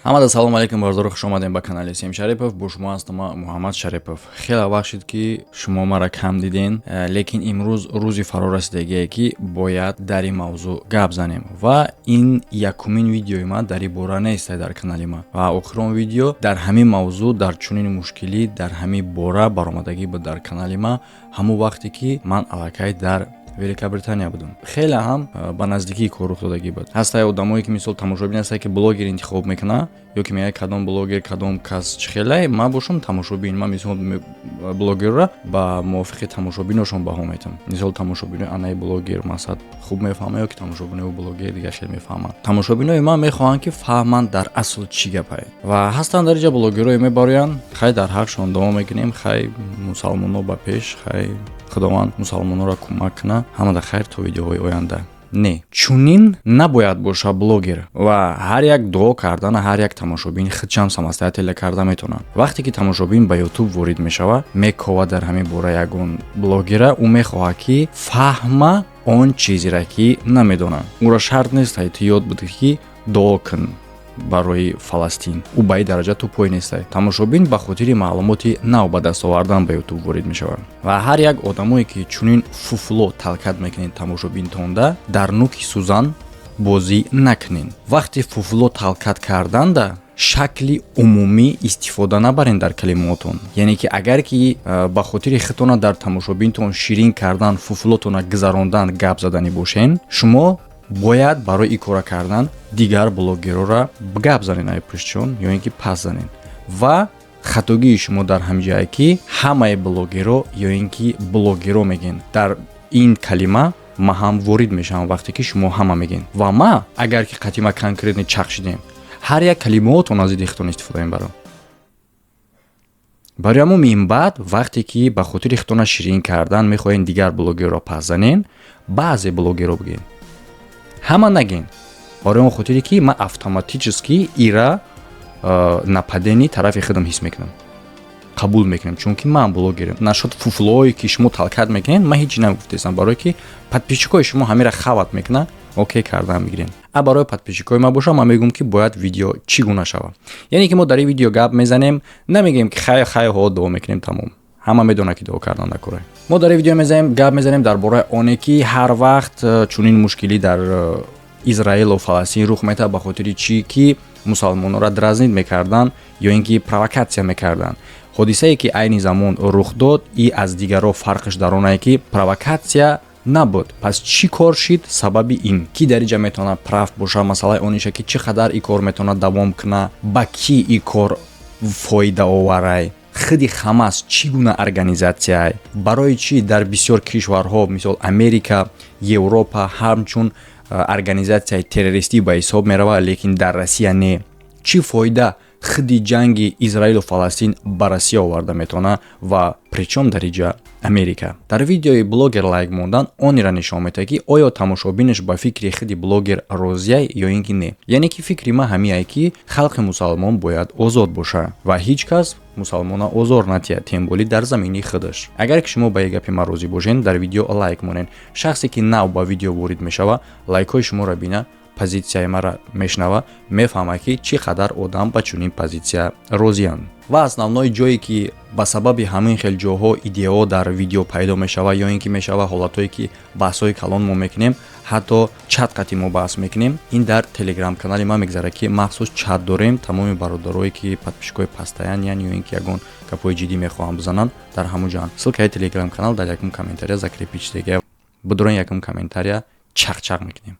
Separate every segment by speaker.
Speaker 1: Ҳамада салому алейкум, бародаро, хуш омадем ба канали Сем Шарипов. Бо шумо ҳастам ман, Муҳаммад Шарипов. Хеле вақт шуд, ки шумо мара кам диден, лекин имрӯз рӯзи фарорасидагие, ки бояд дар ин мавзӯъ гап занем, ва ин якумин видеои ман дар ин бора нест дар канали ман ва охирон видео дар ҳамин мавзӯъ, дар чунин мушкилӣ, дар ҳамин бора баромадагӣ буд дар канали ман. Ҳамон вақте ки ман аллакай дар Великобритания будам, хеле ҳам ба наздикии кор рух додагӣ буд. Ҳастае одамое, ки мисол тамошобин ҳастае, ки блогер интихоб мекунад ё ки мегӯяд, кадом блогер, кадом кас чӣ хеле. Ман бошам тамошобин, ман мисол блогерро ба мувофиқи тамошобиношон баҳо метам. Мисол, тамошобинои анаи блогер масалан хуб мефаҳмад ё ки тамошобинои блогер дигар хел мефаҳманд. Тамошобинои ман мехоҳанд, ки фаҳманд, дар асл чӣ гапае. Ва ҳастанд дар инҷа блогерое мебароянд, хай, дар ҳақшон дуо мекунем, хай, мусалмоно ба пеш, хай, Худованд мусалмононро кӯмак кунад. Ҳамада хайр, то видеоҳои оянда. Не, чунин набояд боша блогер ва ҳар як дуо кардана ҳар як тамошобин худшам самостоятельно карда метавонад. Вақте ки тамошобин ба Ютуб ворид мешавад, мекова дар ҳамин бора ягон блогера, ӯ мехоҳад, ки фаҳма он чизеро, ки намедонад. Ӯро шарт нест ту ёд будӣ, ки дуо кун барои Фаластин. Ӯ ба ин дараҷа тупой нестай. Тамошобин ба хотири маълумоти нав ба даст овардан ба Ютуб ворид мешавад. Ва ҳар як одамое, ки чунин фуфло толкать мекунед тамошобинтонда, дар нуки сӯзан бозӣ накунед. Вақти фуфло толкать карданда шакли умумӣ истифода набарен дар калимотон. Яъне ки агар ки ба хотири худтона дар тамошобинтон ширин кардан, фуфлотона гузарондан гап заданӣ бошен, шумо бояд барои ин кора кардан дигар блогерора гап занен ай пуштшон ё ин ки пас занен. Ва хатогии шумо дар ҳамин ҷое, ки ҳамаи блогеро ё ин ки блогеро мегӯен. Дар ин калима ма ҳам ворид мешавам. Вақте ки шумо ҳама мегӯен ва ма агар ки қатима конкретно чақ шидем, ҳар як калимаотон аз иди худтон истифода мебарам. Барои ҳамон минбаъд, вақте ки ба хотири худтона ширин кардан мехоҳем дигар блогерро пас занен, баъзе блогерро бигӯен, ҳама нагӯен, барои он хотире ки ман автоматически ира нападение тарафи худам ҳис мекунам, қабул мекунам, чунки ман блогерам. Нашуд фуфлое, ки шумо толкать мекунед, ман ҳеҷ нагуфтесам, барое ки подписчикои шумо ҳамира хават мекунад, окей кардан мегирен. А барои подписчикои ман бошам, ман мегӯям, ки бояд видео чӣ гуна шавад. Яъне ки мо дар ин видео гап мезанем, намегӯем, ки хай, хай, ҳо, дуо мекунем, тамом. Ҳама медонад, ки дуо кардан накора. Мо дар ин видео мезанем, гап мезанем дар бораи оне, ки ҳар вақт чунин мушкилӣ дар Израилу Фаластин рух метавад, ба хотири чӣ ки мусалмононро дразнить мекарданд ё ин ки провокатсия мекарданд. Ҳодисае, ки айни замон рух дод, и аз дигарро фарқаш дар онае, ки провокатсия набуд. Пас чӣ кор шид сабаби ин, ки дар инҷа метавонад прав боша? Масъалаи он иша, ки чӣ қадар ин кор метавонад давом кунад, ба кӣ ин кор фоидаоварай, худи Хамас чӣ гуна организатсияй, барои чӣ дар бисёр кишварҳо, мисол Америка, Европа, ҳамчун организатсияи террористӣ ба ҳисоб меравад, лекин дар Россия не? Чӣ фоида худи ҷанги Израилу Фаластин ба Россия оварда метавонад ва причём дар инҷа Америка? Дар видеои блогер лайк мондан онеро нишон медиҳад, ки оё тамошобинаш ба фикри худи блогер розияй ё ин ки не. Яъне ки фикри ман ҳамиае, ки халқи мусалмон бояд озод бошад ва ҳеҷ кас мусалмона озор натиҳад, тем более дар замини худаш. Агар ки шумо ба як гапи ман розӣ бошед, дар видео лайк монед. Шахсе, ки нав ба видео ворид мешавад, лайкҳои шуморо бина, позитсияи маро мешунава, мефаҳмад, ки чӣ қадар одам ба чунин позитсия розиянд. Ва основной ҷое, ки ба сабаби ҳамин хел ҷоҳо идеаҳо дар видео пайдо мешавад ё ин ки мешава ҳолатҳое, ки баҳсҳои калон мо мекунем, ҳатто чат қати мо баҳс мекунем, ин дар Телеграм канали ман мегзарад, ки махсус чат дорем. Тамоми бародарое, ки подписчикои постоянныян ё ин ки ягон гапҳои ҷиддӣ мехоҳанд бизананд, дар ҳамон ҷоанд. Ссылкаи Телеграм канал дар якум комментария закрепить шудагия. Будурон якум комментария, чақчақ мекунем.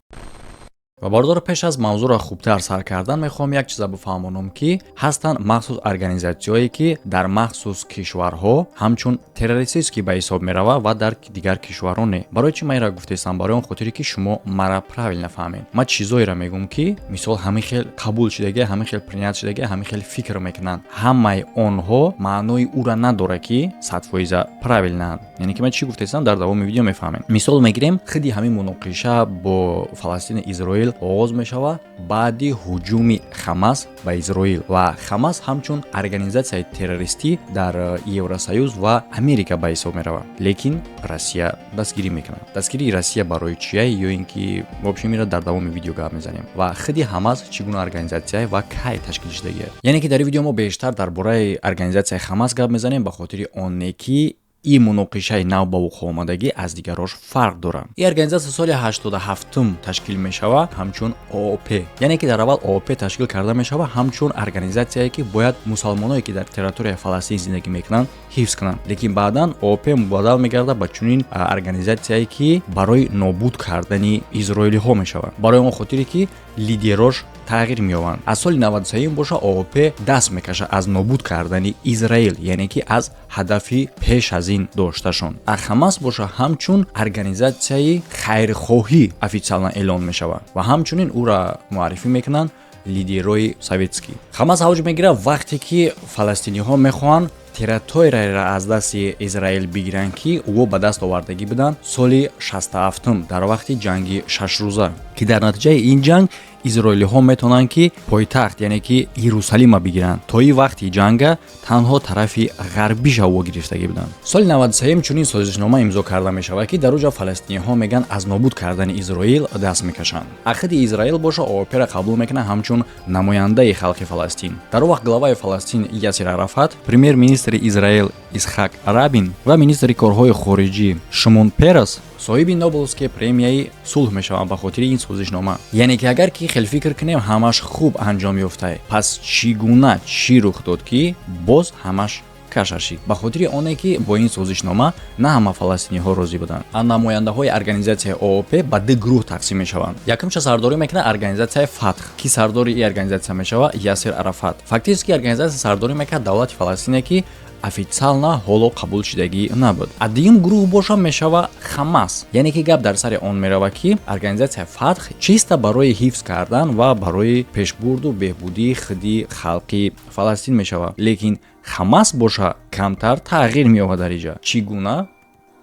Speaker 1: Ва бародаро, пеш аз мавзӯъро хубтар сар кардан, мехоҳам як чиза бифаҳмонам, ки ҳастанд махсус организатсияое, ки дар махсус кишварҳо ҳамчун террористический ба ҳисоб меравад ва дар дигар кишварҳо не. Барои чӣ ман инро гуфтестам? Барои он хотире, ки шумо мара правильно фаҳмед. Ман чизоеро мегӯм, ки мисол ҳамин хел қабул шудагия, ҳамин хел принят шудагия, ҳамин хел фикр мекунанд. Ҳамаи онҳо маънои ӯра надорад, ки 100% правильноанд. Яъне ки ман чӣ гуфтестам, дар давоми видео мефаҳмем. Мисол мегирем худи ҳамин муноқиша бо Фаластини Изроил. Оғоз мешавад баъди ҳуҷуми Хамас ба Изроил, ва Хамас ҳамчун организатсияи террористӣ дар Евросоюз ва Америка ба ҳисоб меравад, лекин Россия дастгирӣ мекунад. Дастгирии Россия барои чия ё ин ки, вообщем, ира дар давоми видео гап мезанем. Ва худи Ҳамас чӣ гуна организатсия ва кай ташкил шудагиа. Яъне ки дар ин видео мо бештар дар бораи организатсияи Хамас гап мезанем, ба хотири оне ки ин муноқишаи нав ба вуқӯъ омадагӣ аз дигарош фарқ дорад. Ин организатсия соли 87-ум ташкил мешавад ҳамчун ООП, яъне ки дар аввал ООП ташкил карда мешавад ҳамчун организатсияе, ки бояд мусалмоное, ки дар территорияи Фаластин зиндагӣ мекунанд, ҳифз кунанд. Лекин баъдан ООП мубаддал мегардад ба чунин организатсияе, ки барои нобуд кардани изроилиҳо мешавад, барои он хотире ки лидерош тағйир меёбанд. Аз соли 93 боша ООП даст мекашад аз нобуд кардани Израил, яъне ки аз ҳадафи пеш аз ин дошташон. А Хамас боша ҳамчун организатсияи хайрхоҳӣ официально эълон мешавад ва ҳамчунин ӯра муаррифӣ мекунанд лидерои советский. Хамас авҷ мегирад, вақте ки фаластиниҳо мехоҳанд территорияро аз дасти Израил бигиранд, ки ӯ ба даст овардагӣ буданд соли 67-ум дар вақти ҷанги шашрӯза, ки дар натиҷаи ин ҷанг изроилиҳо метавонанд, ки пойтахт, яъне ки Иерусалима бигиранд. То ин вақти ҷанга танҳо тарафи ғарбиша ӯ гирифтагӣ буданд. Соли 93 чунин созишнома имзо карда мешавад, ки дар оҷа фаластиниҳо мегӯянд, аз нобуд кардани Изроил даст мекашанд. А худи Израил боша ООП-ра қабул мекунад ҳамчун намояндаи халқи Фаластин. Дар он вақт главаи Фаластин Ясир Арафат, премьер-министри Израил Исхак Рабин ва министри корҳои хориҷӣ Шимон Перес соҳиби Нобелская премияи сулҳ мешаванд ба хотири ин созишнома. Яъне ки агар ки хел фикр кунем, ҳамаш хуб анҷом ёфтае. Пас чӣ гуна, чӣ рух дод, ки боз ҳамаш каша шид? Ба хотири оне ки бо ин созишнома на ҳама фаластиниҳо розӣ буданд. А намояндаҳои организатсияи ООП ба ду гурӯҳ тақсим мешаванд. Якумша сардорӣ мекунад организатсияи Фатх, ки сардори ин организатсия мешавад Ясир Арафат. Фактически организатсия сардорӣ мекард давлати Фаластине, ки официально ҳоло қабул шудагӣ набуд. А дуюм гурӯҳ боша мешава Хамас. Яъне ки гап дар сари он мерава, ки организатсияи Фатх чисто барои ҳифз кардан ва барои пешбурду беҳбудии худи халқи Фаластин мешавад, лекин Хамас боша камтар тағйир меёбад дар иҷа. Чӣ гуна,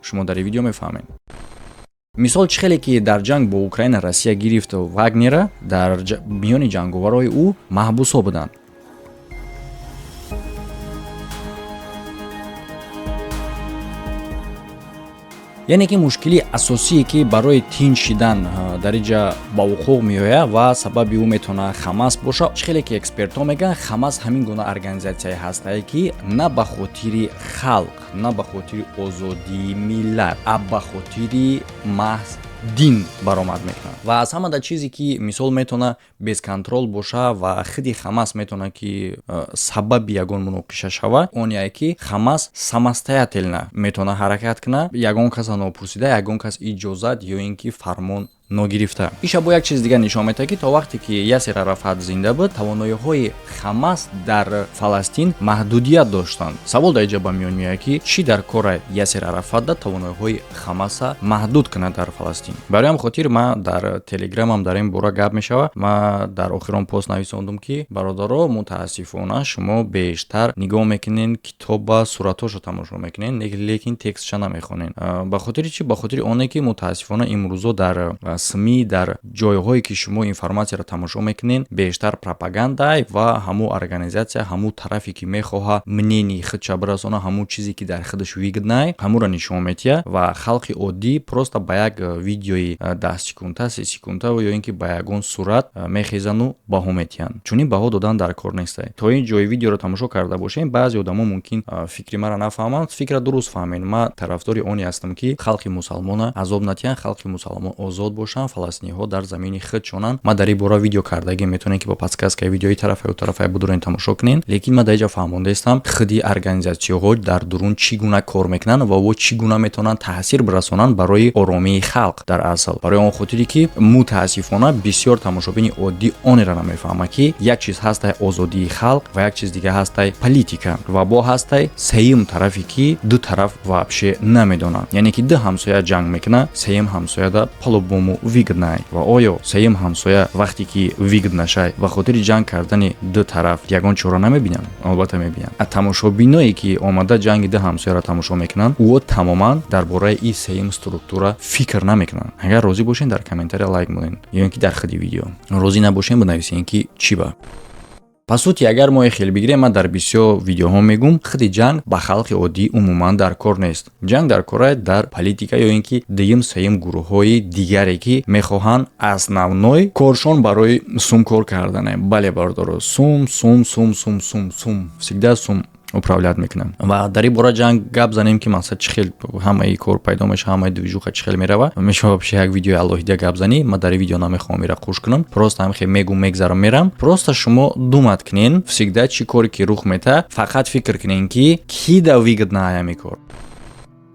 Speaker 1: шумо дар ин видео мефаҳмед. Мисол, чӣ хеле ки дар ҷанг бо Украина Россия гирифт Вагнера, дар миёни ҷанговарҳои ӯ маҳбусҳо буданд. Яъне ки мушкили асосие, ки барои тинҷ шидан дар иҷа ба вуқӯъ меояд ва сабаби ӯ метавонад Хамас боша. Чӣ хеле ки экспертҳо мегӯянд, Хамас ҳамин гуна организатсияе ҳастае, ки на ба хотири халқ, на ба хотири озодии миллат, а ба хотири маҳз дин баромад мекунад. Ва аз ҳамада чизе, ки мисол метавона без контроль боша ва худи Хамас метавона ки сабаби ягон муноқиша шава, оне ки Хамас самостоятельно метавона ҳаракат кунад, ягон каса нопурсида, ягон кас иҷозат ё ин ки фармон ногирифта. Иша бо як чиз дигар нишон медиҳад, ки то вақте ки Ясир Арафат зинда буд, тавоноиҳои Хамас дар Фаластин маҳдудият доштанд. Савол дар иҷа ба миён меояд, ки чӣ дар кора Ясир Арафат да тавоноиҳои Хамаса маҳдуд кунад дар Фаластин? Барои ҳам хотир ман дар Телеграмам дар ин бора гап мешавад. Ман дар охирон пост нависондум, ки бародаро, мутаассифона, шумо бештар нигоҳ мекунед китоба, суратҳошо тамошо мекунед, лекин текстша намехонед. Ба хотири чӣ? Ба хотири оне ки мутаассифона имрӯзо дар СМИ, дар ҷойҳое, ки шумо информатсияро тамошо мекунед, бештар пропагандай ва ҳамун организатсия, ҳамун тарафе, ки мехоҳад мнении худша бирасона, ҳамун чизе, ки дар худаш выгодный, ҳамуро нишон медиҳад. Ва халқи оддӣ просто ба як видеои 10 секунда, 3 секунда ё ин ки ба ягон сурат мехезану баҳо медиҳанд. Чунин баҳо додан дар кор нестай. То ин ҷои видеоро тамошо карда бошем, баъзе одамо мумкин фикри маро нафаҳманд. Фикра дуруст фаҳмед: ман тарафдори оне ҳастам, ки халқи мусалмона азоб натиҳанд, халқи мусалмон озод бошанд, фаластиниҳо дар замини худ шонанд. Ман дар ин бора видео кардагӣ, метавонед, ки бо подсказкаи видеои тарафаю тарафай будурен, тамошо кунед. Лекин ман дар инҷа фаҳмондаистам, худи организатсияҳо дар дурун чӣ гуна кор мекунанд ва о чӣ гуна метавонанд таъсир бирасонанд барои оромии халқ дар асл. Барои он хотире ки мутаассифона бисёр тамошобини оддӣ онеро намефаҳмад, ки як чиз ҳастай озодии халқ ва як чиз дига ҳастай политика, ва бо ҳастай сеюм тарафе, ки ду тараф вообще намедонанд. Яъне ки ду ҳамсоя ҷанг мекунад, сеюм ҳамсояда по-любому. выгодно. Ва оё сеюм ҳамсоя вақте ки выгодно шай, ба хотири ҷанг кардани ду тараф ягон чора намебинанд? Албатта, мебинанд. А тамошобиное, ки омада ҷанги ду ҳамсояро тамошо мекунанд, ӯо тамоман дар бораи и сеюм структура фикр намекунанд. Агар розӣ бошен, дар комментария лайк монед ё ин ки дар худи видео. Розӣ набошен, бинависен, ки чӣ ба. По сути, агар мо хел бигирем, ман дар бисёр видеоҳо мегум, худи ҷанг ба халқи оддӣ умуман дар кор нест. Ҷанг дар кора дар политика ё ин ки дуюм, сеюм гурӯҳҳои дигаре, ки мехоҳанд основной коршон барои сум кор кардане. Бале, бародаро, сум, сум, сум, сум, сум, сум, всегда сум управлять мекунам. Ва дар ин бора ҷанг гап занем, ки мақсад чӣ хел ҳамаи кор пайдо мешава, ҳамаи движуха чӣ хел мерава, мешава вообще як видеои алоҳида гап занӣ. Ман дар ин видео намехоҳам ира қуш кунам, просто ҳам хел мегум, мегзарам, мерам. Просто шумо думать кунен: всегда чӣ коре ки рух мета, фақат фикр кунен, ки ки да выгодно ҳами кор.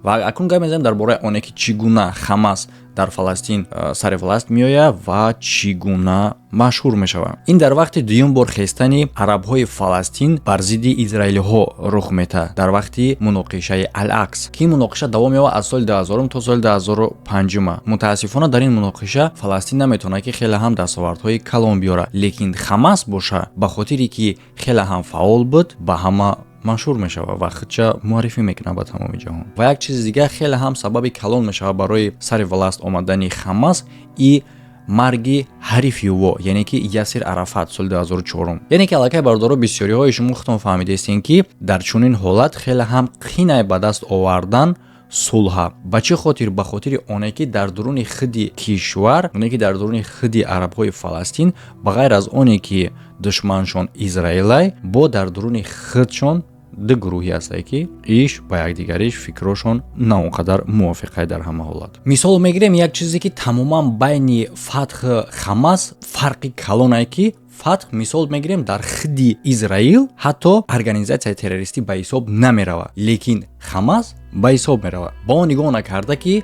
Speaker 1: Ва акнун гап мезанем дар бораи оне, ки чӣ гуна Хамас дар Фаластин сари власть меояд ва чӣ гуна машҳур мешавад. Ин дар вақти дуюм бор хестани арабҳои Фаластин бар зидди израилиҳо рух метаҳад, дар вақти муноқишаи Ал-Акс, ки ин муноқиша давом меёбад аз соли 2000 то соли 2005. Мутаассифона, дар ин муноқиша Фаластин наметавонад, ки хеле ҳам дастовардҳои калон биёрад, лекин Хамас боша, ба хотире ки хеле ҳам фаъол буд, ба ҳама машҳур мешавад ва худша муаррифӣ мекунад ба тамоми ҷаҳон. Ва як чизи дигар, хеле ҳам сабаби калон мешавад барои сари власть омадани Хамас и марги ҳарифи ӯ, яъне ки Ясир Арафат, соли 2004. Яъне ки аллакай, бародаро, бисёриҳои шумо худтон фаҳмидаистем, ки дар чунин ҳолат хеле ҳам қинай ба даст овардан сулҳа. Ба чӣ хотир? Ба хотири оне, ки дар дуруни худи кишвар, оне ки дар дуруни худи арабҳои Фаластин, ба ғайр аз оне ки душманшон Израилай, бо дар дуруни худшон ду гурӯҳе ҳастае, ки иш ба якдигариш фикрошон на он қадар мувофиқай дар ҳама ҳолат. Мисол мегирем як чизе, ки тамоман байни Фатҳ, Хамас фарқи калонае, ки Фатҳ, мисол мегирем, дар худи Израил ҳатто организатсияи террористӣ ба ҳисоб намеравад, лекин Хамас ба ҳисоб меравад. Ба он нигоҳ накарда, ки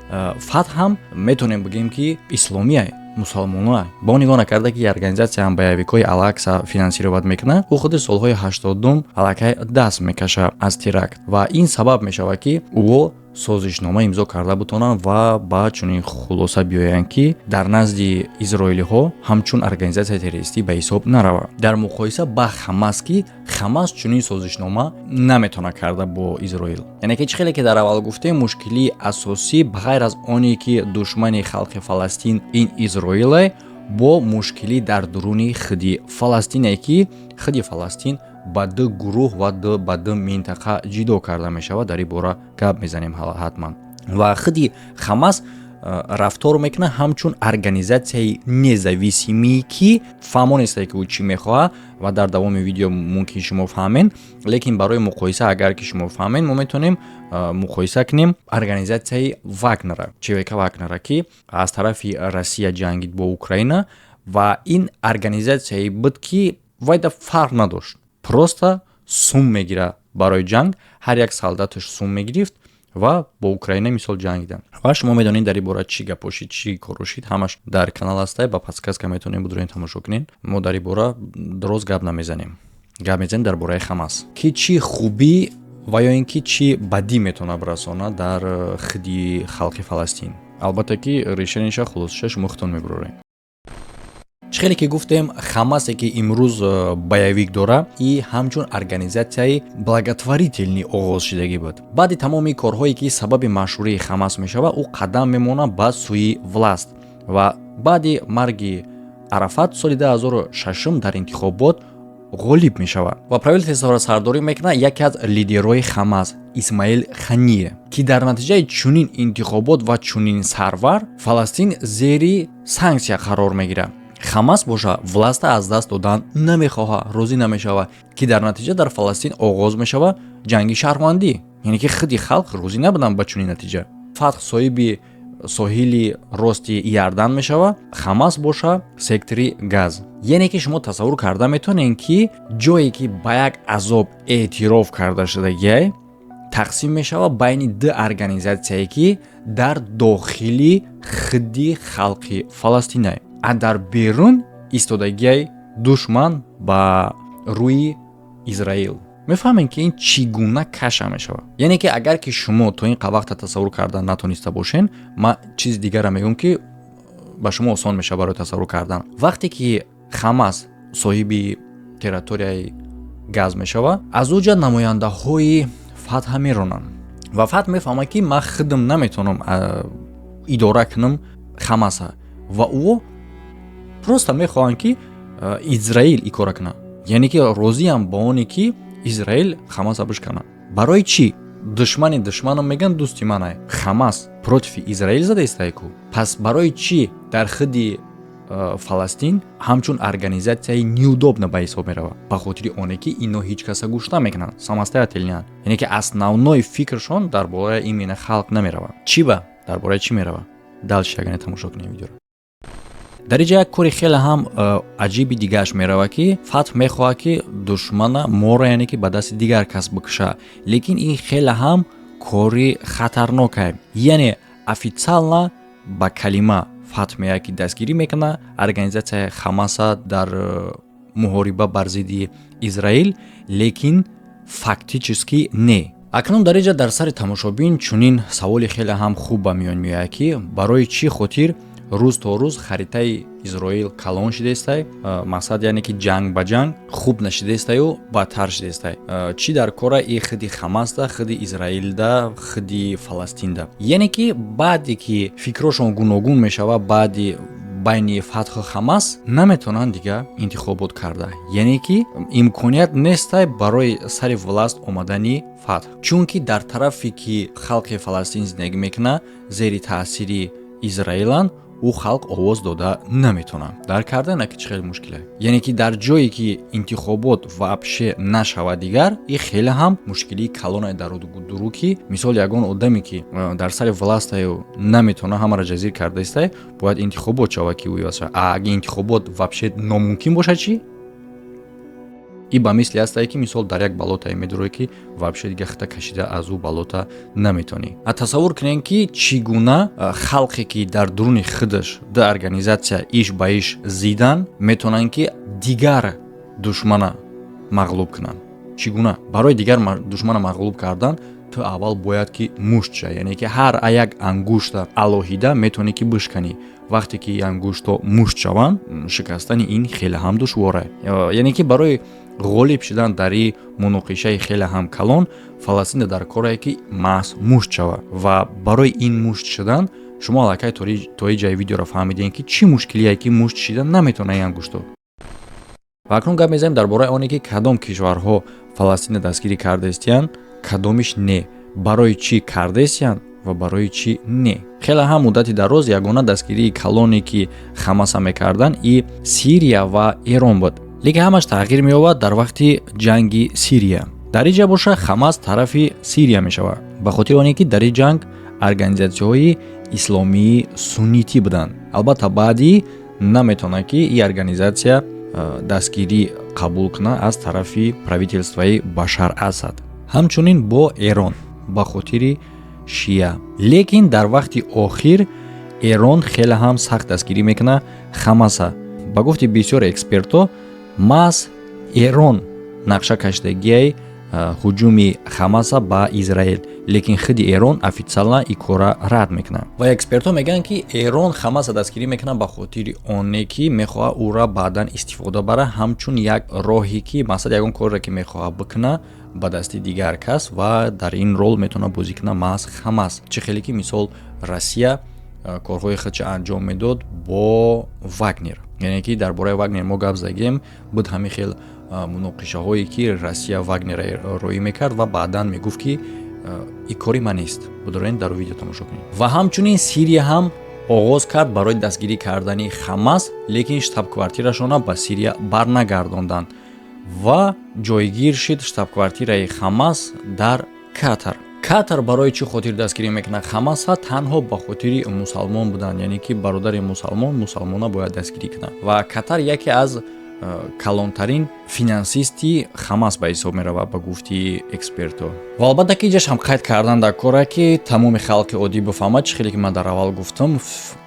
Speaker 1: Фатҳ ҳам метавонем бигӯем, ки исломия, мусалмонаа, ба он нигоҳ накарда, ки организатсия ҳам боевикҳои Алакса финансировать мекунад, ӯ худи солҳои 80-ум аллакай даст мекашад аз теракт ва ин сабаб мешавад, ки ӯ созишнома имзо карда бутонанд ва ба чунин хулоса биёянд, ки дар назди изроилиҳо ҳамчун организатсияи террористӣ ба ҳисоб наравад, дар муқоиса ба Хамас, ки Хамас чунин созишнома наметавонад карда бо Изроил. Яъне ки чӣ хеле ки дар аввал гуфтем, мушкилии асосӣ, ба ғайр аз оне ки душмани халқи Фаластин ин Изроиле, бо мушкилӣ дар дуруни худи Фаластине, ки худи Фаластин ба ду гурӯҳ ва ба ду минтақа ҷидо карда мешавад. Дар ин бора гап мезанем ҳатман. Ва худи Хамас рафтор мекунад ҳамчун организатсияи независимӣ, ки фаҳмонестае, ки ӯ чӣ мехоҳад, ва дар давоми видео мумкин шумо фаҳмед. Лекин барои муқоиса, агар ки шумо фаҳмед, мо метавонем муқоиса кунем организатсияи Вагнера, ЧВК Вагнера, ки аз тарафи Россия ҷангид бо Украина. Ва ин организатсияе буд, ки вайда фарқ надошт, просто сум мегирад барои ҷанг, ҳар як солдаташ сум мегирифт ва бо Украина, мисол, ҷангиданд. Ва шумо медонед, дар ин бора чӣ гапо шид, чӣ коро шид, ҳамаш дар канал ҳастай, ба подсказка метавонед будурен, тамошо кунед. Мо дар ин бора дроз гап намезанем, гап мезанем дар бораи Хамас, ки чӣ хубӣ ва ё ин ки чӣ бадӣ метавонад бирасонад дар худи халқи Фаластин. Албатта ки решениша, хулосаша шумо худтон мебуроред. Чӣ хеле ки гуфтем, Хамасе, ки имрӯз боевик дора, и ҳамчун организатсияи благотворительный оғоз шудагӣ буд. Баъди тамоми корҳое, ки сабаби машҳурии Хамас мешавад, ӯ қадам мемонад ба сӯи власть ва баъди марги Арафат соли 2006 дар интихобот ғолиб мешавад ва правительстворо сардорӣ мекунад яке аз лидерҳои Хамас, Исмаил Хание, ки дар натиҷаи чунин интихобот ва чунин сарвар Фаластин зери санксия қарор мегирад. Хамас боша, власта аз даст додан намехоҳад, розӣ намешавад, ки дар натиҷа дар Фаластин оғоз мешавад ҷанги шаҳрвандӣ, яъне ки худи халқ розӣ набуданд ба чунин натиҷа. Фатҳ соҳиби соҳили рости Иордан мешавад, Хамас боша, сектори Газ. Яъне ки шумо тасаввур карда метавонед, ки ҷое ки ба як азоб эътироф карда шудагиай, тақсим мешавад байни ду организатсияе, ки дар дохили худи халқи фаластинай, а дар берун истодагиай душман ба рӯи Израил. Мефаҳмем, ки ин чӣ гуна каша мешавад. Яъне ки агар ки шумо то ин вақта тасаввур карда натониста бошен, ман чизи дигарро мегӯям, ки Ба шумо осон мешавад барои тасаввур кардан. Вақте ки Хамас соҳиби территорияи Газа мешавад, аз ӯ ҷа намояндаҳои Фатҳа меронанд ва Фатҳ мефаҳмад, ки ман худам наметавонам идора кунам Хамаса, ва ӯ просто мехоҳанд, ки Израил ин кора кунад, яъне ки розиам ба оне, ки Израил Хамаса бишканад. Барои чӣ? Душмани душманам, мегӯянд, дӯсти манай. Хамас против Израил задаистай ку. Пас барои чӣ дар худи Фаластин ҳамчун организатсияи неудобно ба ҳисоб меравад? Ба хотири оне, ки ино ҳеҷ каса гӯш намекунанд, самостоятельный анд, яъне ки основной фикршон дар бораи именно халқ намеравад. Чӣ ба дар бораи чӣ меравад? Дальше ягане тамошо кунем видеоро. Дар инҷа як кори хеле ҳам аҷиби дигааш меравад, ки Фатҳ мехоҳад, ки душмана моро, яъне ки ба дасти дигар кас бикуша, лекин ин хеле ҳам кори хатарнокае. Яъне официально ба калима Фатҳ меяд, ки дастгирӣ мекунад организатсияи Хамаса дар муҳориба бар зидди Израил, лекин фактически не. Акнун дар инҷа дар сари тамошобин чунин саволи хеле ҳам хуб ба миён меояд, ки барои чӣ хотир рӯз то рӯз харитаи Изроил калон шидаистай? Мақсад, яъне ки ҷанг ба ҷанг хуб нашидаистаю бадтар шидаистай. Чӣ дар кора и худи Хамасда, худи Израилда, худи Фаластинда? Яъне ки баъде ки фикрошон гуногун мешавад баъди байни Фатҳу Хамас, наметавонанд дига интихобот карда, яъне ки имконият нестай барои сари власть омадани Фатҳ, чунки дар тарафе ки халқи Фаластин зиндагӣ мекунад, зери таъсири Израиланд, ӯ халқ овоз дода наметавонад. Дар кардана ки чӣ хеле мушкиле. Яъне ки дар ҷое ки интихобот вообще нашавад дигар, и хеле ҳам мушкилии калоне дар дуру, ки мисол ягон одаме ки дар сари власть аю наметавона, ҳамаро ҷазир кардаистай, бояд интихобот шавад, ки ӯ. А агар интихобот вообще номумкин бошад чӣ? И ба мисли ҳастае, ки мисол дар як болото е медурое, ки вообще дига хита кашида аз ӯ болото наметавонӣ. А тасаввур кунем, ки чӣ гуна халқе, ки дар дуруни худаш ду организатсия иш ба иш зидан, метавонанд, ки дигар душмана мағлуб кунанд. Чӣ гуна? Барои дигар душмана мағлуб кардан ту аввал бояд ки мушт ша, яъне ки ҳар як ангушта алоҳида метавонӣ ки бишканӣ. Вақте ки ангушто мушт шаванд, шикастани ин хеле ҳам душворе. Яъне ки барои ғолиб шудан дар ин муноқишаи хеле ҳам калон Фаластина дар корае, ки маҳз мушт шавад, ва барои ин мушт шудан шумо аллакай то ин ҷои видеоро фаҳмидем, ки чӣ мушкилие, ки мушт шидан наметавонад ин ангушто. Ва акнун гап мезанем дар бораи оне, ки кадом кишварҳо Фаластина дастгирӣ кардаистиянд, кадомиш не, барои чӣ кардаистиянд ва барои чӣ не. Хеле ҳам муддати дароз ягона дастгирии калоне, ки Хамаса мекарданд, и Сирия ва Эрон буд, лекин ҳамаш тағйир меёбад дар вақти ҷанги Сирия. Дар ин ҷа боша Хамас тарафи Сирия мешавад, ба хотири оне ки дар ин ҷанг организатсияҳои исломии суннитӣ буданд. Албатта, баъдӣ наметавонад, ки ин организатсия дастгирӣ қабул кунад аз тарафи правительство и Башар Асад. Ҳамчунин бо Эрон ба хотири шия. Лекин дар вақти охир Эрон хеле ҳам сахт дастгирӣ мекунад Хамаса. Ба гуфти бисёр экспертҳо, маҳз Эрон нақша кашидагиаи ҳуҷуми Хамаса ба Израил, лекин худи Эрон официально ин кора рад мекунад. Ва экспертҳо мегӯянд, ки Эрон Хамаса дастгирӣ мекунад ба хотири оне, ки мехоҳад ӯра баъдан истифода барад ҳамчун як роҳе, ки мақсад ягон корре ки мехоҳад бикунад ба дасти дигар кас, ва дар ин рол метавонад бозӣ кунад маҳз Хамас. Чӣ хеле ки мисол Россия корҳои худша анҷом медод бо Вагнер, яъне ки дар бораи Вагнер мо гап задем, буд ҳамин хел муноқишаҳое, ки Россия Вагнера роӣ мекард ва баъдан мегуфт, ки ин кори ман нест. Будорен дар видео тамошо кунед. Ва ҳамчунин Сирия ҳам оғоз кард барои дастгирӣ кардани Хамас, лекин штаб-квартирашона ба Сирия барнагардонданд ва ҷойгир шид штаб-квартираи Хамас дар Катар. Катар барои чӣ хотир дастгирӣ мекунад Хамаса? Танҳо ба хотири мусалмон будан, яъне ки бародари мусалмон мусалмона бояд дастгирӣ кунад. Ва Катар яке аз калонтарин финансисти Хамас ба ҳисоб меравад, ба гуфти экспертҳо. Ва албатта ки иҷаш ҳам қайд кардан дар кора, ки тамоми халқи оддӣ бифаҳмад, чӣ хеле ки ман дар аввал гуфтам,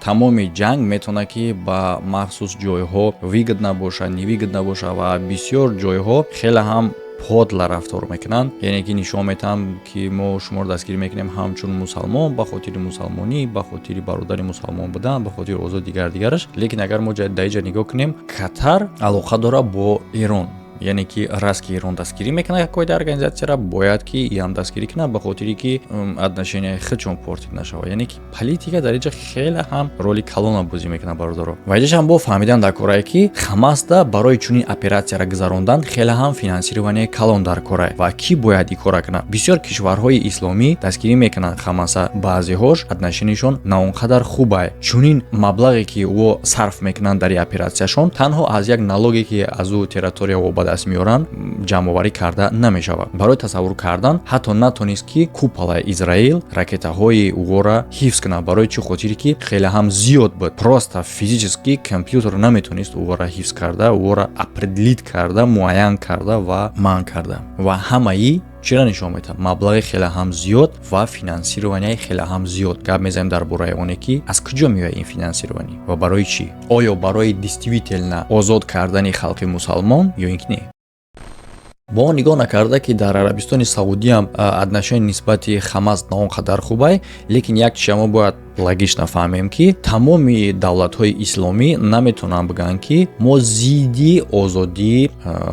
Speaker 1: тамоми ҷанг метавонад, ки ба махсус ҷойҳо выгодно бошад, невыгодно бошад, ва бисёр ҷойҳо хеле ҳам подло рафтор мекунанд, яъне ки нишон метаҳам, ки мо шуморо дастгирӣ мекунем ҳамчун мусалмон, ба хотири мусалмонӣ, ба хотири бародари мусалмон будан, ба хотири озод, дигар дигараш. Лекин агар мо дар иҷа нигоҳ кунем, Катар алоқа дорад бо Эрон, яъне ки раз ки Эрон дастгирӣ мекунад какой-то организатсияра, бояд ки иам дастгирӣ кунад, ба хотире ки отношенияи худшон портить нашавад. Яъне ки политика дар инҷа хеле ҳам роли калона бозӣ мекунад, бародаро. Ва инҷашам бо фаҳмидан дар корае, ки Хамасда барои чунин оператсияра гузарондан хеле ҳам финансирование калон дар корае. Ва кӣ бояд ин кора кунад? Бисёр кишварҳои исломӣ дастгирӣ мекунанд Хамаса, баъзеҳош отношенияшон на он қадар хубае. Чунин маблағе, ки ӯ сарф мекунанд дар ин оператсияшон, танҳо аз як налоге, ки аз ӯ территория ба даст меоранд, ҷамъоварӣ карда намешавад. Барои тасаввур кардан, ҳатто натонист, ки куполаи Израил ракетаҳои ӯро ҳифз кунад. Барои чӣ хотире ки хеле ҳам зиёд буд, просто физически компютер наметонист ӯро ҳифз карда, ӯро определить карда, муайян карда ва манъ карда. Ва ҳамаи чиро нишон медиҳад? Маблағи хеле ҳам зиёд ва финансированияи хеле ҳам зиёд. Гап мезанем дар бораи оне, ки аз куҷо меояд ин финансирование ва барои чӣ. Оё барои действительно озод кардани халқи мусалмон ё ин ки не? Бо он нигоҳ накарда, ки дар Арабистони Саудиам отношение нисбати Хамас на он қадар хубай, лекин як чиза мо бояд логично фаҳмем, ки тамоми давлатҳои исломӣ наметавонанд бигӯянд, ки мо зидди озодии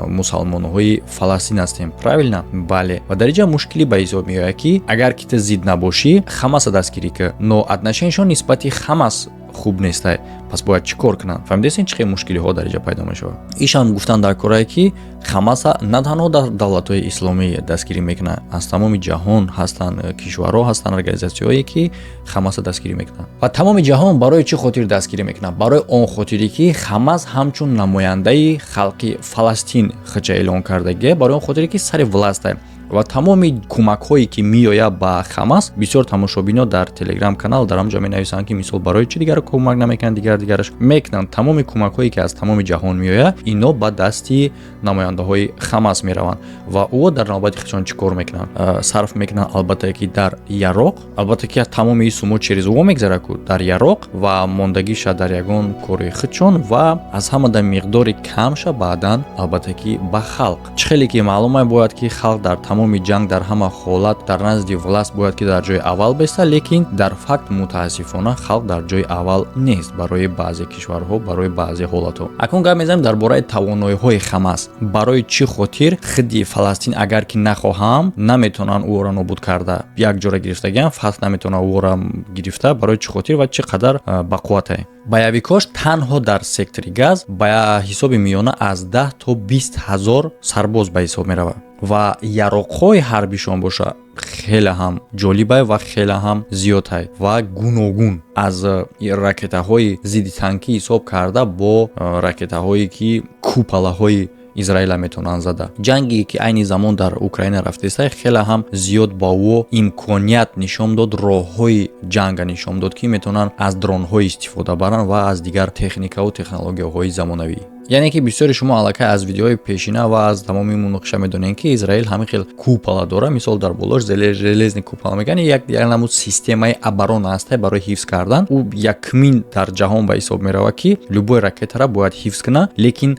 Speaker 1: мусалмонҳои Фаластин ҳастем. Правильно? Бале. Ва дар инҷа мушкилӣ ба ҳисоб меояд, ки агар ки ту зид набошӣ, Хамаса дастгирӣ кӣ, но отношенияшон нисбати Хамас хуб нестай, пас бояд чӣ кор кунанд? Фаҳмидесен, чӣ хел мушкилиҳо дар инҷа пайдо мешавад? Ишам гуфтан дар корае, ки Хамаса на танҳо дар давлатҳои исломӣ дастгирӣ мекунад, аз тамоми ҷаҳон ҳастанд кишварҳо, ҳастанд организатсияҳое, ки Хамаса дастгирӣ мекунанд. Ва тамоми ҷаҳон барои чӣ хотир дастгирӣ мекунад? Барои он хотире, ки Хамас ҳамчун намояндаи халқи Фаластин худша эълон кардагия, барои он хотире, ки сари властае ва тамоми кӯмакҳое, ки меояд ба Хамас. Бисёр тамошобино дар Телеграм канал дар ҳамҷо менависанд, ки мисол барои чӣ дигар кӯмак намекунанд, дигар дигараш мекунанд. Тамоми кӯмакҳое, ки аз тамоми ҷаҳон меояд, ино ба дасти намояндаҳои Хамас мераванд. Ва ӯ дар навбати худшон чӣ кор мекунанд? Сарф мекунанд, албатта ки дар яроқ, албатта ки тамоми ин суммо через ӯ мегзарад ку дар яроқ ва мондагиша дар ягон кори худшон ва аз ҳама дар миқдори камша баъдан, албатта ки, ба халқ. Чӣ хеле ки маълума, бояд ки халқ дар тамоми ҷанг, дар ҳама ҳолат дар назди власть бояд ки дар ҷои аввал беста, лекин дар факт, мутаассифона, халқ дар ҷои аввал нест барои баъзе кишварҳо, барои баъзе ҳолатҳо. Акнун гап мезанем дар бораи тавоноиҳои Хамас. Барои чӣ хотир хиди Фаластин, агар ки нахоҳам, наметавонанд ӯро нобуд карда, як ҷора гирифтагиам Фатҳ наметавонад ӯро гирифта? Барои чӣ хотир ва чӣ қадар бақуввате боевикош? Танҳо дар сектори Газа ба ҳисоби миёна аз 10 то 20 ҳазор сарбоз ба ҳисоб меравад ва яроқҳои ҳарбишон боша хеле ҳам ҷолибай ва хеле ҳам зиёдтай ва гуногун, аз ракетаҳои зидди танкӣ ҳисоб карда бо ракетаҳое, ки куполаҳои Израила метавонанд зада. Ҷанге, ки айни замон дар Украина рафтааста, хеле ҳам зиёд ба ӯ имконият нишон дод, роҳҳои ҷанга нишон дод, ки метавонанд аз дронҳо истифода баранд ва аз дигар техникаву технологияҳои замонавӣ. Яъне ки бисёри шумо аллакай аз видеоҳои пешина ва аз тамоми муноқиша медонед, ки Израил ҳамин хел купола дора. Мисол, дар болош железный купол мегӯянд, як намуд системаи оборона ҳаста барои ҳифз кардан. Ӯ якмин дар ҷаҳон ба ҳисоб меравад, ки любой ракетара бояд ҳифз кунад, лекин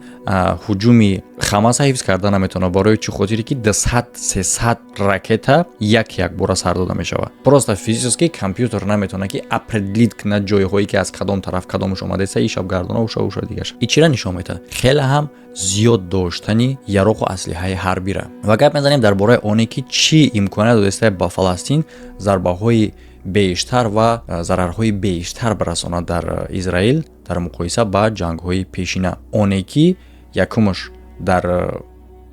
Speaker 1: ҳуҷуми Хамаса ҳифз карда наметавонад. Барои чӣ хотире ки 200, 300 ракета як якбора сар дода мешавад. Просто физически компютер наметавонад, ки определить кунад ҷойҳое, ки аз кадом тараф кадомаш омадааста, ишаб гардона, уша, уша, дигаша. И чира нишон медиҳад? Хеле ҳам зиёд доштани яроқу аслиҳаи ҳарбира. Ва гап мезанем дар бораи оне, ки чӣ имконият додааста ба Фаластин зарбаҳои бештар ва зарарҳои бештар барасонад дар Израил дар муқоиса ба ҷангҳои пешина. Оне ки якумаш, дар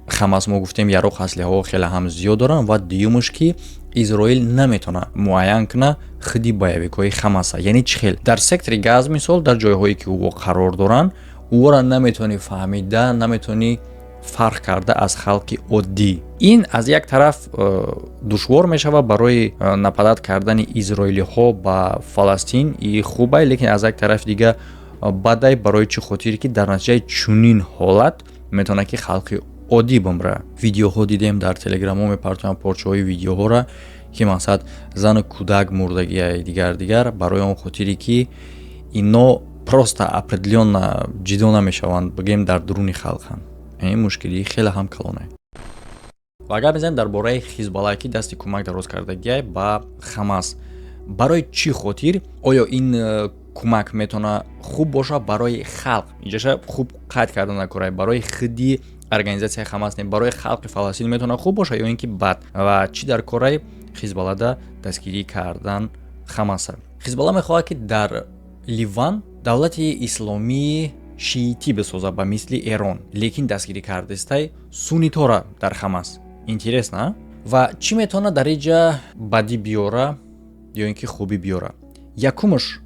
Speaker 1: Хамас мо гуфтем, яроқ, аслиҳаҳо хеле ҳам зиёд доранд, ва дуюмаш, ки Изроил наметавонад муайян кунад худи боевикҳои Хамаса. Яъне чӣ хел? Дар сектори Газа, мисол, дар ҷойҳое, ки ӯ қарор доранд, ӯро наметавонӣ фаҳмида, наметавонӣ фарқ карда аз халқи оддӣ. Ин аз як тараф душвор мешавад барои нападать кардани изроилиҳо ба Фаластин, и хубай, лекин аз як тарафи дига бадай. Барои чӣ хотире ки дар натиҷаи чунин ҳолат метавонад, ки халқи оддӣ бимра. Видеоҳо дидем, дар Телеграмҳо мепартоям порчаҳои видеоҳоро, ки мақсад зану кӯдак мурдагия, дигар дигар, барои он хотире ки ино просто определённо ҷидо намешаванд, бигӯем, дар дуруни халқанд. Ин мушкилии хеле ҳам калоне. Ва гап мезанем дар бораи Хизбалла, ки дасти кӯмак дароз кардагиай ба Хамас. Барои чӣ хотир? Оё ин кӯмак метавона хуб боша барои халқ? Инҷаша хуб қайд карда накорай, барои худи организатсияи Хамас не, барои халқи Фаластин метавона хуб боша ё ин ки бад? Ва чӣ дар кораи Хизбаллада дастгирӣ кардан Хамаса? Хизбалла мехоҳад, ки дар Ливан давлати исломии шиитӣ бисозад ба мисли Эрон, лекин дастгирӣ кардастай суннитора дар Хамас. Интересно. Ва чӣ метавонад дар инҷа бадӣ биёра ё ин ки хубӣ биёра? Якумаш,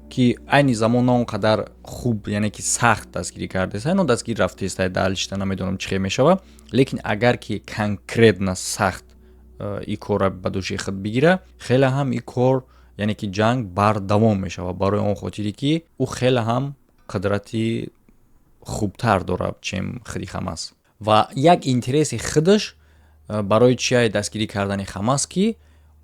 Speaker 1: ки айни замон на он қадар хуб, яъне ки сахт дастгирӣ кардааст, но дастгирӣ рафтааст, далишта намедонам чӣ хел мешава, лекин агар ки конкретно сахт и корра ба дӯши худ бигира, хеле ҳам и кор, яъне ки ҷанг бардавом мешавад, барои он хотире ки ӯ хеле ҳам қудрати хубтар дорад, чем худи Хамас. Ва як интереси худаш барои чия дастгирӣ кардани Хамас, ки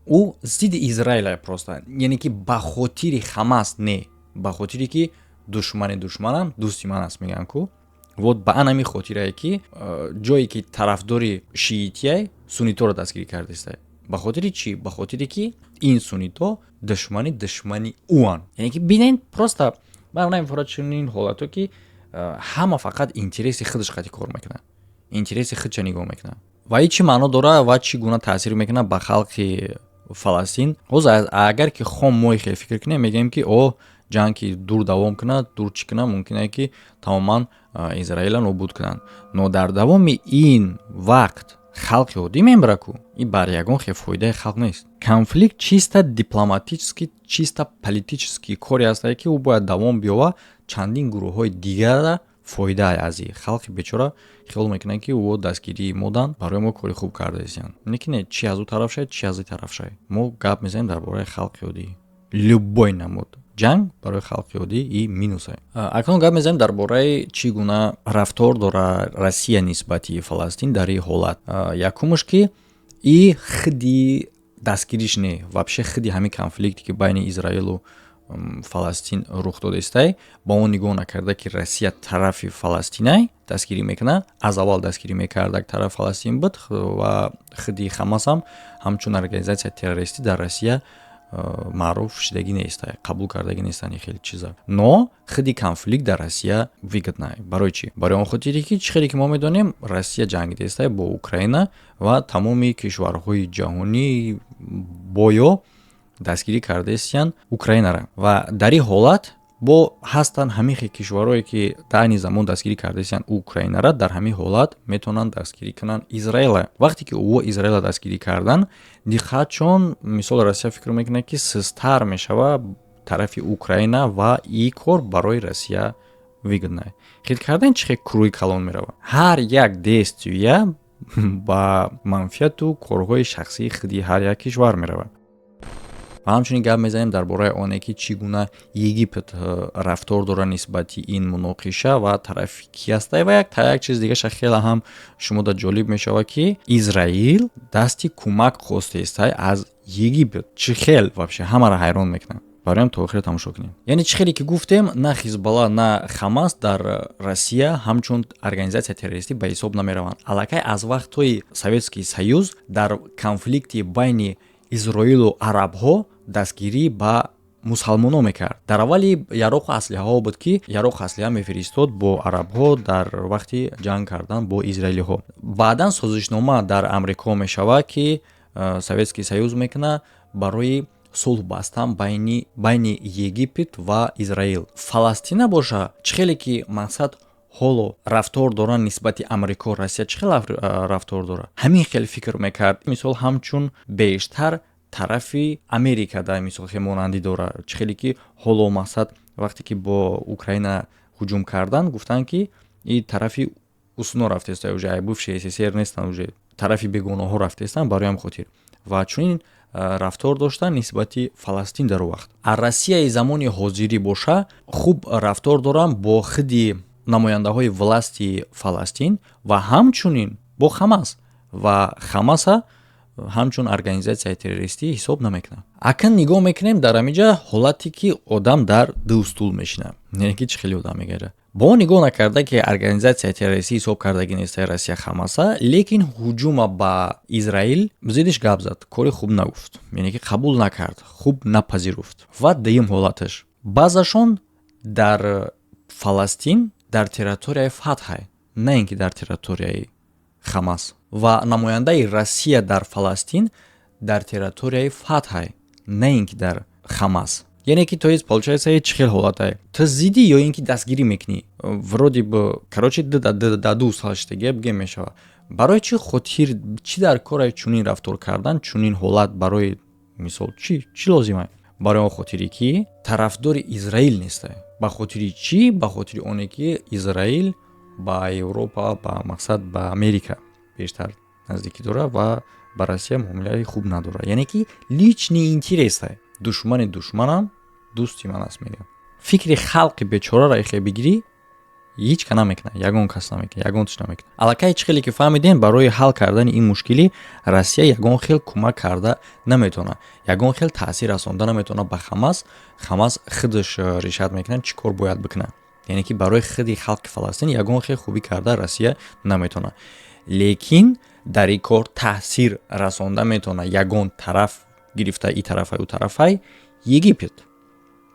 Speaker 1: ӯ зидди Израила просто, яъне ки ба хотири Хамас не, ба хотире ки душмани душманам дӯсти ман аст, мегӯянд ку. Вот ба анами хотирае, ки ҷое ки тарафдори шиитияй, сунниторо дастгирӣ кардааст. Ба хотири чӣ? Ба хотире ки ин суннито душмани душмани ӯанд. Яъне ки бинед, просто ман намефорад чунин ҳолато, ки ҳама фақат интереси худаш қати кор мекунад, интереси худша нигоҳ мекунад. Ва ин чӣ маъно дорад ва чӣ гуна таъсир мекунад ба халқи Фаластин? Ҳозир агар ки хом мои хел фикр кунем, мегӯем, ки о ҷанг ки дур давом кунад, дур чӣ кунад, мумкин е ки тамоман Израила нобуд кунанд. Но дар давоми ин вақт халқи оддӣ мемира ку. Ин бар ягон хел фоидаи халқ нест. Конфликт чисто дипломатический, чисто политический коре ҳастае, ки ӯ бояд давом биёва. Чандин гурӯҳҳои дигара фоида аз и халқи бечора хиёл мекунанд, ки ӯ дастгирии модан, барои мо кори хуб кардаистиянд. Не ки не, чи аз ӯ тараф шавед, чи аз ин тараф шавед, мо гап мезанем дар бораи халқи оддӣ. Любой намуд ҷанг барои халқи оддӣ и минусе. Акнун гап мезанем дар бораи чӣ гуна рафтор дора Россия нисбати Фаластин дар ин ҳолат. Якумаш, ки и худи дастгириш не, вообще худи ҳамин конфликте, ки байни Израилу Фаластин рух додаистай, ба он нигоҳ накарда, ки Россия тарафи Фаластинай дастгирӣ мекунад, аз аввал дастгирӣ мекарда, тарафи Фаластин буд. Ва худи Хамасам ҳамчун организатсияи террористӣ дар Россия маъруф шудагӣ нест, қабул кардагӣ нестанд хеле чиза. Но худи конфликт дар Россия выгодна. Барои чӣ? Барои он хотире, ки чӣ хеле ки мо медонем, Россия ҷангидаистай бо Украина ва тамоми кишварҳои ҷаҳонӣ боё дастгирӣ кардаистиянд Украинара. Ва дар ин ҳолат бо ҳастанд ҳамин хел кишварҳое, ки дар айни замон дастгирӣ кардаистиянд Украинара, дар ҳамин ҳолат метавонанд дастгирӣ кунанд Израила. Вақте ки ӯ Израила дастгирӣ кардан, диққатшон, мисол, Россия фикр мекунад, ки систар мешава тарафи Украина ва и кор барои Россия выгодна. Хел кардан чӣ хел круги калон меравад. Ҳар як действия ба манфиату корҳои шахсии худи ҳар як кишвар меравад. Ва ҳамчунин гап мезанем дар бораи оне, ки чӣ гуна Египет рафтор дорад нисбати ин муноқиша ва тарафи ки ҳастай. Ва як чиз дигаша хеле ҳам шумода ҷолиб мешавад, ки Израил дасти кӯмак хостаистай аз Египет. Чӣ хел вообще, ҳамаро ҳайрон мекунад. Бароям то охира тамошо кунем. Яъне чӣ хеле ки гуфтем, на Хизбалла, на Хамас дар Россия ҳамчун организатсияи террористӣ ба ҳисоб намераванд. Аллакай аз вақтҳои Советский Союз дар конфликти байни Изроилу арабҳо дастгирӣ ба мусалмоно мекард. Дар аввали яроқу аслиҳаҳо буд, ки яроқу аслиҳа мефиристод бо арабҳо дар вақти ҷанг кардан бо израилиҳо. Баъдан созишнома дар Амрико мешавад, ки Советский Союз мекунад барои сулҳ бастан байни Египет ва Израил. Фаластина боша, чӣ хеле ки мақсад ҳоло рафтор доранд нисбати Амрико, Россия чӣ хел рафтор дорад, ҳамин хел фикр мекард. Мисол, ҳамчун бештар тарафи Америка дар мисол хел монандӣ дорад. Чӣ хеле ки ҳоло мақсад вақте ки бо Украина ҳуҷум кардан, гуфтанд, ки и тарафи усно рафтеста, уже ай бывший СССР нестанд, уже тарафи бегонаҳо рафтестанд. Барои ҳам хотир ва чунин рафтор доштанд нисбати Фаластин дар он вақт. А Россияи замони ҳозирӣ боша, хуб рафтор доранд бо худи намояндаҳои власти Фаластин ва ҳамчунин бо Хамас, ва Хамаса ҳамчун организатсияи террористӣ ҳисоб намекунад. Акн нигоҳ мекунем, дар ҳаминҷа ҳолате, ки одам дар ду стул мешинад, яъне ки чӣ хеле одам мегардад. Бо он нигоҳ накарда, ки организатсияи террористӣ ҳисоб кардагӣ нестаи Россия Хамаса, лекин ҳуҷума ба Израил зиддиш гап зад, кори хуб нагуфт, яъне ки қабул накард, хуб напазируфт. Ва дуюм ҳолаташ: баъзашон дар Фаластин, дар территорияи Фатҳай, на ин ки дар территорияи Хамас. Ва намояндаи Россия дар Фаластин дар территорияи Фатҳай, на ин ки дар Хамас. Яъне ки, то есть, получается, чӣ хел ҳолатае? Ту зиддӣ ё ин ки дастгирӣ мекунӣ? Вроде бы, короче, даду салштагия бигем мешавад. Барои чӣ хотир, чӣ дар кора чунин рафтор кардан, чунин ҳолат? Барои мисол, чӣ лозима? Барои он хотире, ки тарафдори Израил нестай. Ба хотири чӣ? Ба хотири оне, ки Израил ба Европа, ба мақсад, ба Америка бештар наздикӣ дорад ва ба Россия муомилаи хуб надорад. Яъне ки личный интерес ай. Душмани душманам дӯсти ман аст, мегӯям. Фикри халқи бечораро ихе бигирӣ, ҳеҷ ка намекунад, ягон кас намекунад, ягон тиш намекунад. Аллакай чӣ хеле ки фаҳмидем, барои ҳал кардани ин мушкилӣ Россия ягон хел кӯмак карда наметавонад, ягон хел таъсир расонда наметавонад ба Хамас. Хамас худаш решать мекунад, чӣ кор бояд бикунад. Яъне ки барои худи халқи Фаластин ягон хел хубӣ карда Россия наметавонад, лекин дар ин кор таъсир расонда метавонад ягон тараф гирифта, и тарафай, ӯ тарафай. Египет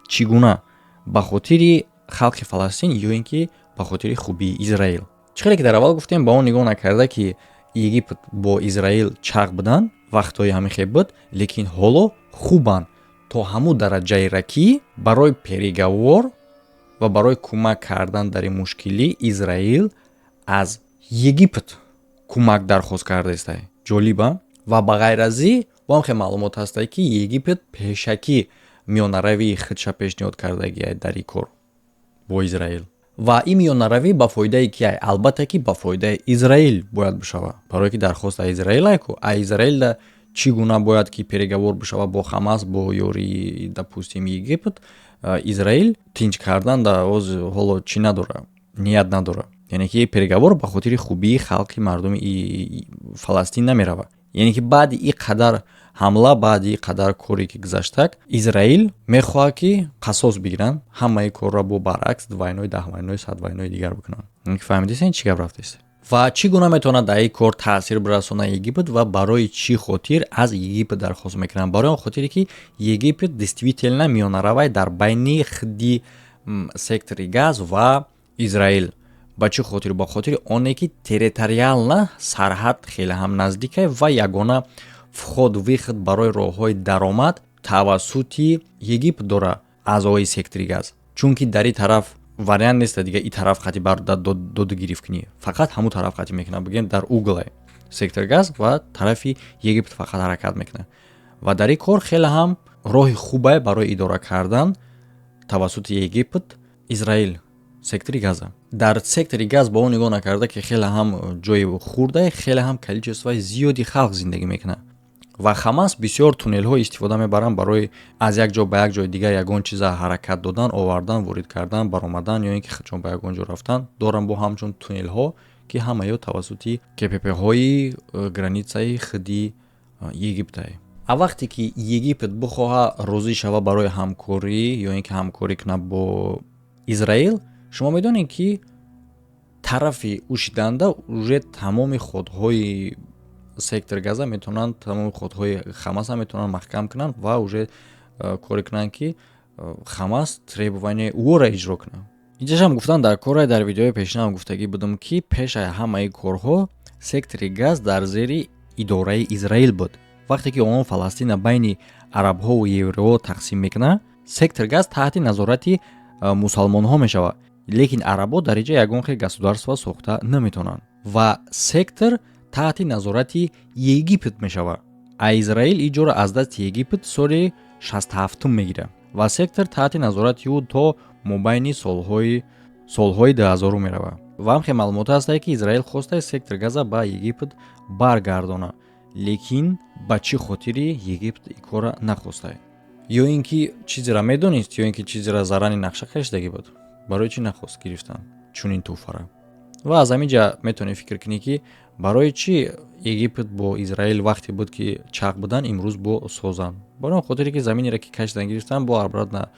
Speaker 1: чӣ гуна? Ба хотири халқи Фаластин ё ин ки ба хотири хубии Израил? Чӣ хеле ки дар аввал гуфтем, ба он нигоҳ накарда, ки Египет бо Израил чақ буданд, вақтҳои ҳамин хел буд, лекин ҳоло хубанд, то ҳамун дараҷаеро, ки барои переговор ва барои кӯмак кардан дар ин мушкилӣ Израил аз Египет кӯмак дархост кардаистай. Ҷолиба. Ва ба ғайр аз ин, бо ҳам хел маълумот ҳастае, ки Египет пешакӣ миёнаравии худша пешниҳод кардагиай дар ин кор бо Израил. Ва ин миёнаравӣ ба фоидаи киай? Албатта ки ба фоидаи Израил бояд бишавад, барое ки дархост а Израил айку. А Израилда чӣ гуна бояд ки переговор бишавад бо Хамас бо ёрии, допустим, Египет? Израил тинч кардан да оз ҳоло чӣ надора, ният надора. Яъне ки переговор ба хотири хубии халқи мардуми Фаластин намеравад. Яъне ки баъди ин қадар ҳамла, баъди ин қадар коре ки гузаштак, Израил мехоҳад, ки қасос бигиранд, ҳамаи корро бо баръакс, двойной, даҳвойной, садвойной дигар бикунанд. Фаҳмидисен, чӣ гап рафтест? Ва чӣ гуна метавонад дар ин кор таъсир бирасонад Египет ва барои чӣ хотир аз Египет дархост мекунанд? Барои он хотире, ки Египет действительно миёнаравай дар байни худди сектори Газ ва Израил. Ба чӣ хотир? Ба хотири оне, ки территориально сарҳад хеле ҳам наздикай ва ягона вход выход барои роҳҳои даромад тавассути Египт дора аъзои сектори Газ, чунки дар ин тараф вариант неста дига, и тараф хати бар доду гирифт кунӣ, фақат ҳамун тараф хати мекунад. Бигем, дар угл е сектор Газ ва тарафи Египт фақат ҳаракат мекунад. Ва дар ин кор хеле ҳам роҳи хубе барои идора кардан тавассути Египт Израил сектори Газа. Дар сектори Газ, ба он нигоҳ накарда, ки хеле ҳам ҷои хурдае, хеле ҳам количество и зиёди халқ зиндагӣ мекунад. Ва Хамас бисёр туннелҳо истифода мебаранд барои аз як ҷо ба як ҷои дигар ягон чиза ҳаракат додан, овардан, ворид кардан, баромадан ё ин ки худшон ба ягон ҷо рафтан доранд, бо ҳамчун туннелҳо, ки ҳамаё тавассути КПП-ҳои граница и худи Египтае. А вақте ки Египет бихоҳа розӣ шава барои ҳамкорӣ ё ин ки ҳамкорӣ кунад бо Израил, шумо медонед, ки тарафи ушиданда уже тамоми ход ҳои сектор Газа метавонанд, тамоми ход ҳои Хамаса метавонанд маҳкам кунанд ва уже коре кунанд, ки Хамас требования ӯро иҷро кунад. Инҷашам гуфтан дар кора, дар видеои пешинам гуфтагӣ будам, ки пешаи ҳамаи корҳо сектори Газ дар зери идораи Израил буд. Вақте ки он Фаластина байни арабҳову евреҳо тақсим мекунад, сектор Газ таҳти назорати мусалмонҳо мешавад, лекин арабҳо дар инҷа ягон хел государство сохта наметавонанд ва сектор таҳти назорати Египет мешавад. А Израил ин ҷоро аз дасти Египет соли 67-ум мегирад ва сектор таҳти назорати ӯ то мобайни солҳои 2000-ум меравад. Ва ҳамхел маълумотҳо ҳастае, ки Израил хостае сектор Газа ба Египет баргардонад, лекин ба чӣ хотири Египт ин корра нахостае? Ё ин ки чизеро медонист, ё ин ки чизеро зарани нақша кашидагӣ буд? Барои чӣ нахост гирифтан чунин тӯҳфара? Ва аз ҳамин ҷа метавонем фикр кунӣ, ки барои чӣ Египет бо Израил вақте буд, ки чақ буданд, имрӯз бо созанд? Барои он хотире, ки заминеро, ки кашидан гирифтан, бо обратно,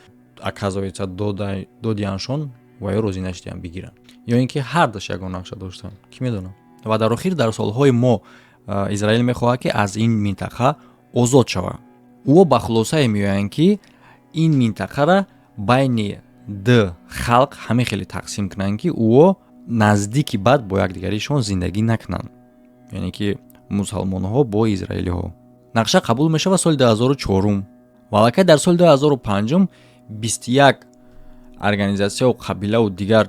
Speaker 1: оказывается, додианшон. Ва ё розӣ нашудиям бигиранд, ё ин ки ҳардаш ягон нақша доштанд, кӣ медонад. Ва дар охир, дар солҳои мо Израил мехоҳад, ки аз ин минтақа озод шавад. Ӯ ба хулосае меоянд, ки ин минтақара байни ду халқ ҳамин хеле тақсим кунанд, ки ӯо наздики бад бо якдигаришон зиндагӣ накунанд, яъне ки мусалмонҳо бо израилиҳо. Нақша қабул мешавад соли 2004 ва аллакай дар соли 2005 21 организатсияу қабилаву дигар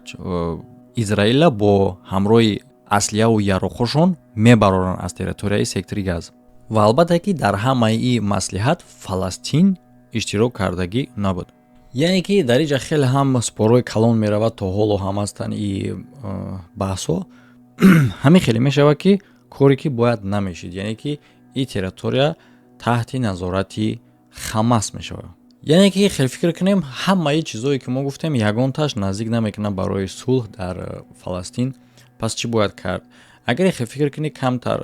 Speaker 1: Израила бо ҳамроҳи аслияву яроқҳошон мебароранд аз территорияи сектори Газа. Ва албатта, ки дар ҳамаи ин маслиҳат Фаластин иштирок кардагӣ набуд. Яъне ки дар инҷа хеле ҳам спорҳои калон меравад, то ҳоло ҳам ҳастанд и баҳсҳо. Ҳамин хеле мешавад, ки коре ки бояд намешид, яъне ки ин территория таҳти назорати Хамас мешавад. Яъне ки хеле фикр кунем, ҳамаи чизое ки мо гуфтем, ягонташ наздик намекунад барои сулҳ дар Фаластин. Пас чӣ бояд кард? Агар хеле фикр кунӣ, камтар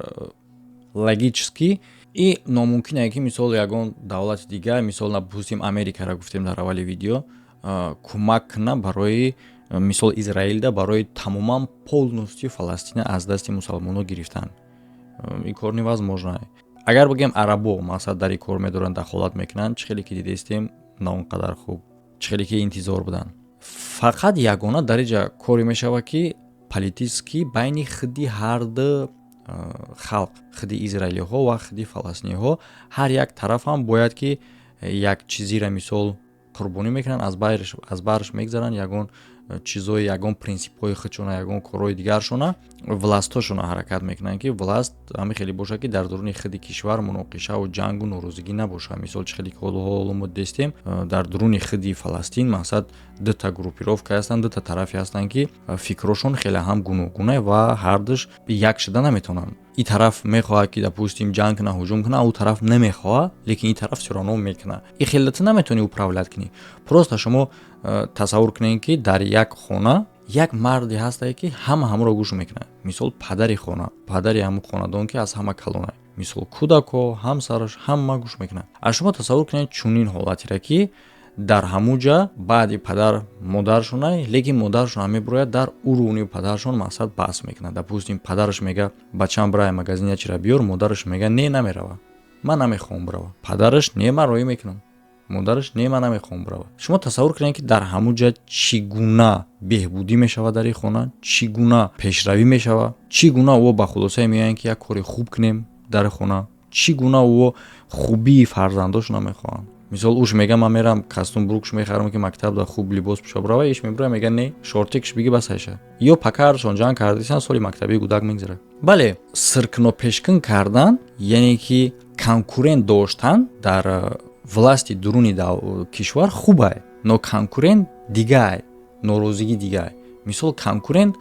Speaker 1: логически и номумкин ки, мисол, ягон давлати дигар, мисол, допустим, Америкаро гуфтем дар аввали видео, кӯмак кунад барои, мисол, Израилда барои тамоман полностью Фаластина аз дасти мусалмонҳо гирифтан. Ин кор невозможно. Агар бигем, арабо, масалан, дар ин кор медоранд, дахолат мекунанд, чӣ хеле ки дидестем, на он қадар хуб, чӣ хеле ки интизор буданд. Фақат ягона дар инҷа коре мешавад, ки политически байни худи ҳарду халқ, худи израилиҳо ва худи фаластиниҳо, ҳар як тараф ҳам бояд ки як чизиро, мисол, қурбонӣ мекунанд, аз барш мегзаранд, ягон чизои, ягон принсипҳои худшона, ягон корҳои дигаршона, властҳошона ҳаракат мекунанд, ки власть ҳамин хеле бошад, ки дар дуруни худи кишвар муноқишаву ҷангу норозигӣ набошад. Мисол, чӣ хеле ки ҳоло мо дестем, дар дуруни худи Фаластин, мақсад, дута группировка ҳастанд, дута тарафе ҳастанд, ки фикрҳошон хеле ҳам гуногуна ва ҳардуш як шуда наметавонанд. Ин тараф мехоҳад, ки, допустим, ҷанг кунад, ҳуҷум кунад, ӯ тараф намехоҳад, лекин ин тараф всё равно мекунад. Ин хеле ту наметавонӣ управлять кунӣ. Просто шумо тасаввур кунед, ки дар як хона як марде ҳастае, ки ҳама ҳамаро гӯш мекунад. Мисол, падари хона, падари ҳамун хонадон, ки аз ҳама калона, мисол, кӯдако, ҳамсараш, ҳама гӯш мекунад. А шумо тасаввур кунед чунин ҳолатеро, ки дар ҳамун ҷа баъди падар модаршона, лекин модаршон мебурояд, дар уруни падаршон, мақсад, баҳс мекунад. Допустим, падараш мега: «Бачам, бирай магазин, ячира биёр». Модараш мега: «Не, намерава, ман намехоҳам бирава». Падараш: «Не, ман роӣ мекунам». Модараш: «Не, ман намехоҳам бирава». Шумо тасаввур кунед, ки дар ҳамун ҷа чӣ гуна беҳбудӣ мешавад дар ин хона, чӣ гуна пешравӣ мешавад, чӣ гуна ӯ ба хулосае меоянд, ки як кори хуб кунем дар хона, чӣ гуна ӯ хубии фарзандошона мехоҳанд. Мисол, уш мега: «Ман мерам, костюм брюк ш мехарам, ки мактабда хуб либос пӯша бирава». Иш мебура, мега: «Не, шортикш биги, бас айша». Ё пакаршон ҷанг кардисан, соли мактабии кӯдак мегзарад. Бале, сиркнопешкун кардан, яъне ки конкурент доштан дар власти дуруни кишвар хубай, но конкурент дигай, норозигӣ дигай. Мисол, конкурент,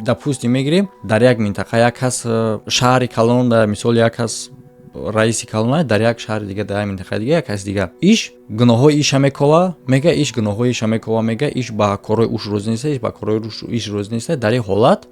Speaker 1: допустим, мегирем, дар як минтақа як кас, шаҳри калон, мисол, як кас раиси калона, дар як шаҳри дига, дар як минтақаи дига як каси дига. Иш гуноҳҳои иша мекова, мега, иш гуноҳҳои иша мекова, мега, иш ба корҳои уш розӣ неста, иш ба корҳои иш розӣ неста. Дар ин ҳолат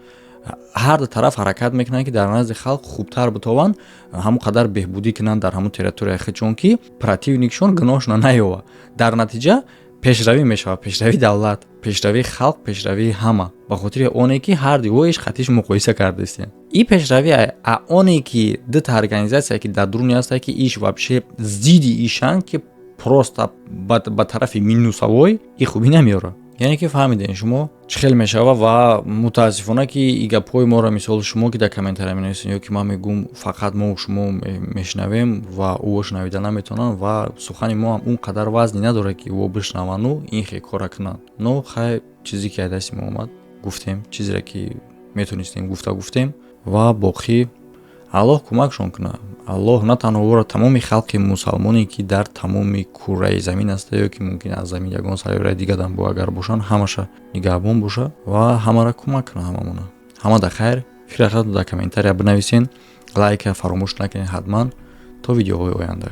Speaker 1: ҳар ду тараф ҳаракат мекунанд, ки дар назди халқ хубтар битованд, ҳамон қадар беҳбудӣ кунанд дар ҳамон территорияи худшон, ки противникшон гуноҳшона наёвад. Дар натиҷа пешравӣ мешавад, пешравии давлат, пешравии халқ, пешравии ҳама, ба хотири оне ки ҳар дувоиш хатиш муқоиса кардастем. И пешравӣ, а оне ки дута организатсия, ки дар дуруни ҳастае, ки иш вообще зидди ишанд, ки просто ба тарафи минусовой, и хубӣ намеёрад. Яъне ки фаҳмидем, шумо чӣ хел мешава. Ва мутаассифона, ки и гапҳои моро, мисол, шумо ки дар комментария менависед ё ки ман мегӯм, фақат мо шумо мешунавем ва ӯ шунавида наметавонанд. Ва сухани мо ҳам он қадар вазне надорад, ки ӯ бишнаванду ин хел кора кунанд. Но хай, чизе ки аз дасти мо омад, гуфтем, чизере ки метонистем гуфта, гуфтем. Ва боқӣ Аллоҳ кӯмакшон кунад. Аллоҳ на танҳо ӯро, тамоми халқи мусалмоне, ки дар тамоми кураи замин аста, ё ки мумкин аз замин ягон сайёраи дигадан бо агар бошанд, ҳамаша нигаҳбон боша ва ҳамаро кӯмак кунад. Ҳамамона, ҳама да хайр. Фикрахатон дар комментария бинависен, лайка фаромӯш накунед ҳатман. То видеоҳои оянда.